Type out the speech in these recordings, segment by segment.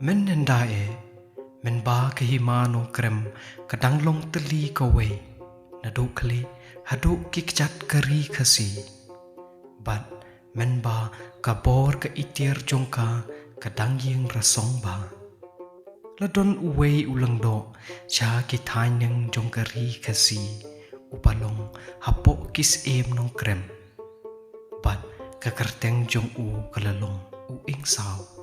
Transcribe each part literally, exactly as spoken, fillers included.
Mynhynda eh, mynba ka hima Nongkrem ka dang long tylli kawei, naduh khlieh haduh ki kjat ka ri Khasi, bad mynba ka bor ka itiar jong ka ka dang ïeng rasong bha, la don uwei u lyngdoh sha ki thaiñ neng jong ka ri Khasi, uba long hapoh ki syiem Nongkrem, bad ka kyrteng jong u ka la long u Ingsaw.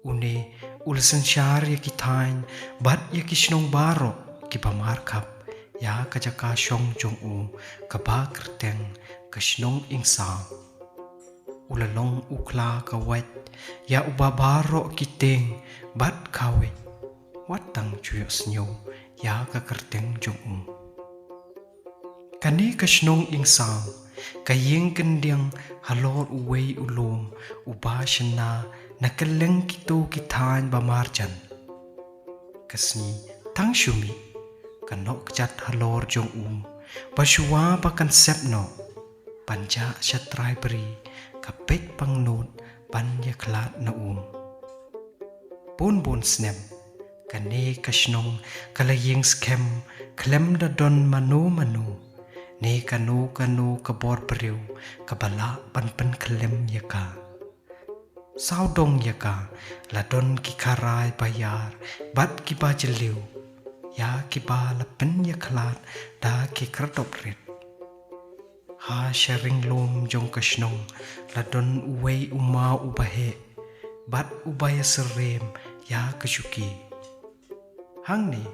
Une u la synshar ïa ki thaiñ bad ïa ki shnong baroh kiba markhap ïa ka jaka shong jong u, kaba kyrteng ka shnong Ingsaw. U la long u khla ka wait ïa uba baroh ki tieng bad khawei, wat tang ju ïohsngew ïa ka kyrteng jong u. Kane ka shnong Ingsaw ka ïeng kyndiang halor uwei u lum uba shna na kylleng kito ki thaiñ ba marjan. Ka sngi tang shu mih, ka nongkjat halor jong u, ba shuwa ba kan sep noh, ban jah sha trai bri, ka peit pangnud ban ïakhlad na u. Bun bun snem, kane ka shnong ka la ïeng skhem khlem da don mano mano ne kano kano ka bor briew kaba lah ban pynkhlem ïa ka. Sawdong ïa ka la don ki kharai ba ïar bad kiba jylliew, ïa kiba la pynïakhlad da ki khyrdop rit. Ha sharing lum jong ka shnong la don uwei u maw uba heh bad uba ïasyriem ïa ka shuki. Hangne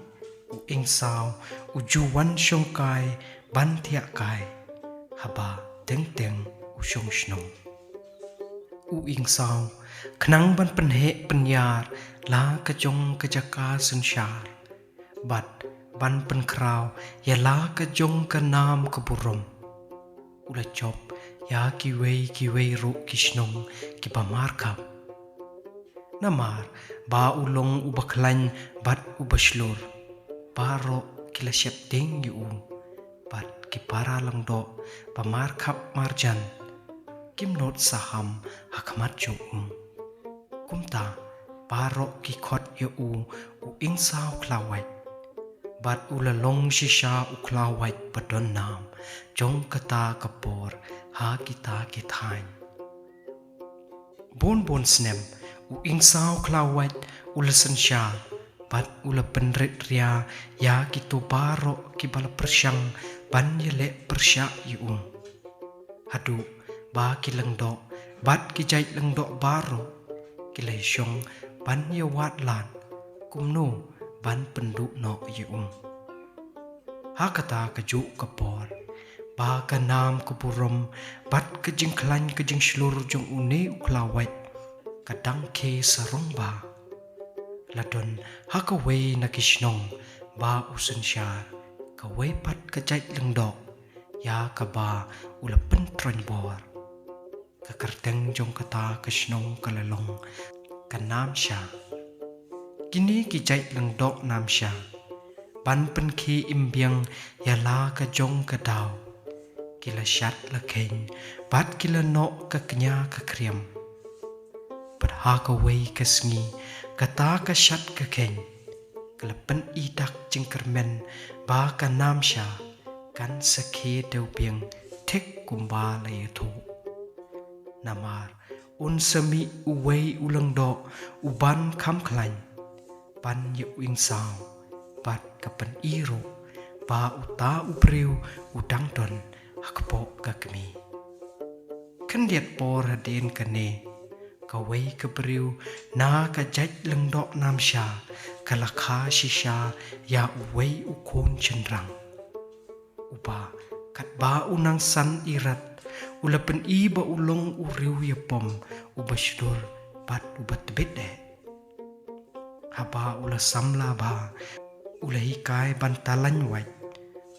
u Ingsaw u ju wan shongkai ban thiah kai, haba teng teng u shong shnong. U Ingsaw khnang ban pynheh pynïar la ka jong ka jaka synshar, bad ban pynkhraw ïa la ka jong ka nam ka burom, u la jop ïa kiwei kiwei ruh ki shnong kiba markhap. Namar ba u long uba khlaiñ bad uba shlur, baroh ki la sheptieng ïa u, bad ki para lyngdoh ba markhap marjan kim nud saham ha khmat jong u. Kumta baroh ki khot ïa u u Ingsaw Khlawait, bad u la long shisha u khlawait ba don nam jong kata ka por ha kita ki thaiñ. Bun bun snem u Ingsaw Khlawait u la synshar bad u la pynrit ria ïa kito baroh kiba la pyrshang ban ïaleh pyrshah ïa u, haduh ba ki lyngdoh bad ki jait lyngdoh baroh ki la shong ban ïawad lad kumno ban pynduh noh ïa u. Ha kata kajuh ka por ba ka nam ka burom bad ka jingkhlaiñ ka jingshlur jong une u Khlawait ka dang khie sarong bha, la don ha kawei na ki shnong ba u synshar kawei pat ka jait lyngdoh ïa kaba u la pyntroiñ bor. Ka kyrteng jong kata ka shnong ka la long ka Namsha. Kine ki jait lyngdoh Namsha, ban pynkhie im biang ïa la ka jong ka daw, ki la shad la kheiñ bad ki la noh ka kñia ka khriam. Bad ha kawei ka sngi kata ka shad ka kheiñ ka la pyni dak jingkyrmen ba ka Namsha kan sa khie dewbieng thik kumba la ïathuh. Namar un sa mih uwei u lyngdoh uban kham khlaiñ ban ïa u Ingsaw, bad ka pyni ruh ba uta u briew u dang don ha kpoh ka kmie. Khyndiat por hadien kane, kawei ka briew na ka jait lyngdoh Namsha ka la kha shisha ïa uwei u khun shynrang, uba katba u nang san irat u la pyni ba u long u riew ïapom uba shlur bad uba tbit eh. Haba u la samla bha, u la hikai ban talaiñ wait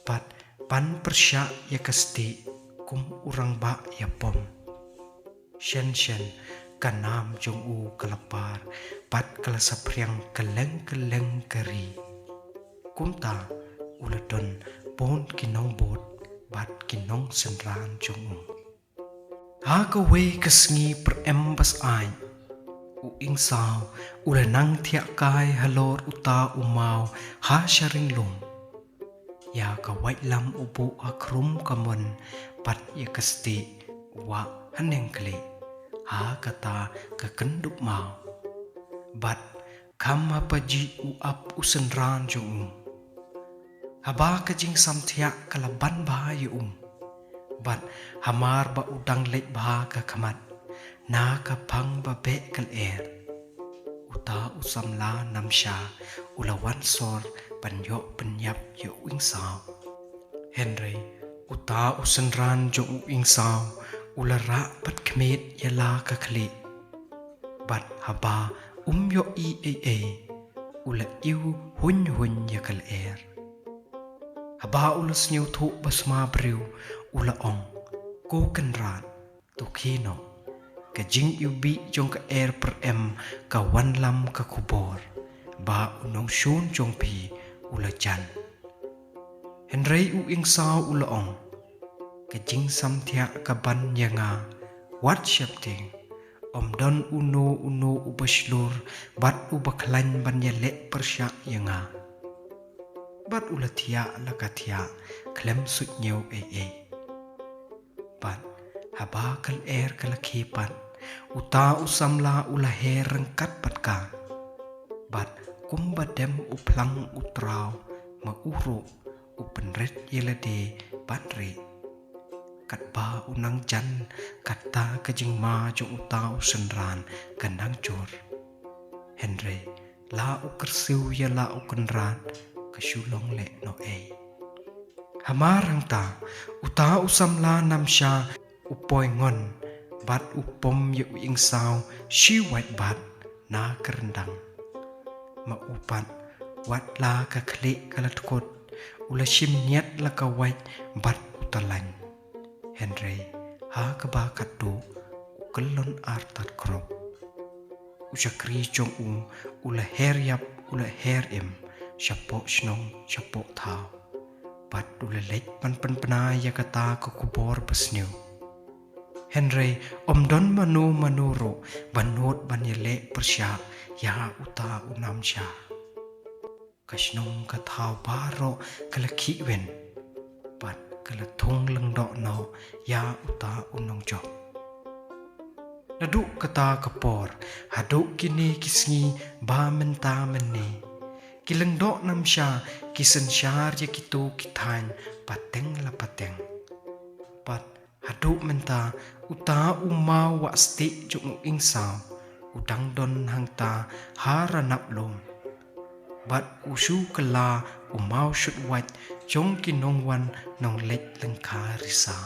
bad ban pyrshah ïa ka stieh kum u rangbah ïapom. Shen shen ka nam jong u ka la par bad ka la saphriang kylleng kylleng ka ri. Kumta u la don bun ki nongbud bad ki nongsynran jong u. Ha kawei ka sngi pyrem ba saiñ, U Ing Saw u la nang thiah kai halor uta u maw ha sha ring lum. Ïa ka waitlam u buh ha khrum ka mon bad ïa ka stieh u wah haneng khlieh ha kata ka kyndup maw. Bad kham ha pajih u ap u synran jong u. Haba ka jingsam thiah ka la ban bha ïa u. Bad hamar ba u dang leit bha ka khmat na ka phang ba beh ka lyer. Uta u samla namsha u la wan sor ban ïoh pynïap ïa u Ing Saw. Hynrei uta u synran jong u Ing Saw u la rah bad khmied ïa la ka khlieh. Bad haba um ïohi ei ei u la ïew huñ huñ ïa ka lyer. Haba u la sngewthuh ba sma briew u la ong, "Ko Kynrad, to khie noh. Ka jingïewbih jong ka er pyrem ka wanlam ka khubor ba u nongshun jong phi u la jan." Hynrei u Ing Saw u la ong, "Ka jingsam thiah ka ban ïa nga wat sheptieng. Ym don uno uno uba shlur bad uba khlaiñ ban ïaleh pyrshah ïa nga." Bad u la thiah la ka thiah khlem suidñiew ei ei. Bad haba ka lyer ka la khie pat uta u samla u la her ryngkat bad ka. Bad kumba dem u phlang u traw ma u ruh u pynrit ïa lade ban rieh. Katba u nang jan kata ka jingma jong uta u synran ka nang jur. Hynrei la u kyrsiew ïa la u Kynrad ka shu long leh noh ei. Hamar hangta uta u samla namsha u poi ngon bad u pom ïa u Ing Saw shi wait bad na ka ryndang. Ma u pat wat la ka khlieh ka la tkut u la shim niat la ka wait bad u talain. Hynrei ha kaba katto u kyllon artat krop. U shakri jong u u la her ïap u la her im shapoh shnong shapoh thaw. Bad u la leit ban pynbna ïa kata ka khubor basniew. Hynrei ym don mano mano ruh ba nud ban ïaleh pyrshah ïa uta u namsha. Ka shnong ka thaw baroh ka la khih win bad ka la thung lyngdoh noh ïa uta u nongjop. Naduh kata ka por haduh kine ki sngi ba mynta mynne ki lyngdoh namsha ki synshar ïa kito ki thaiñ pateng la pateng. Bad haduh mynta uta u maw wah stieh jong u Ing Saw u dang don hangta ha Ranap Lum. Bad u shu kylla u maw shut wait jong ki nongwan nongleit lyngkha risa.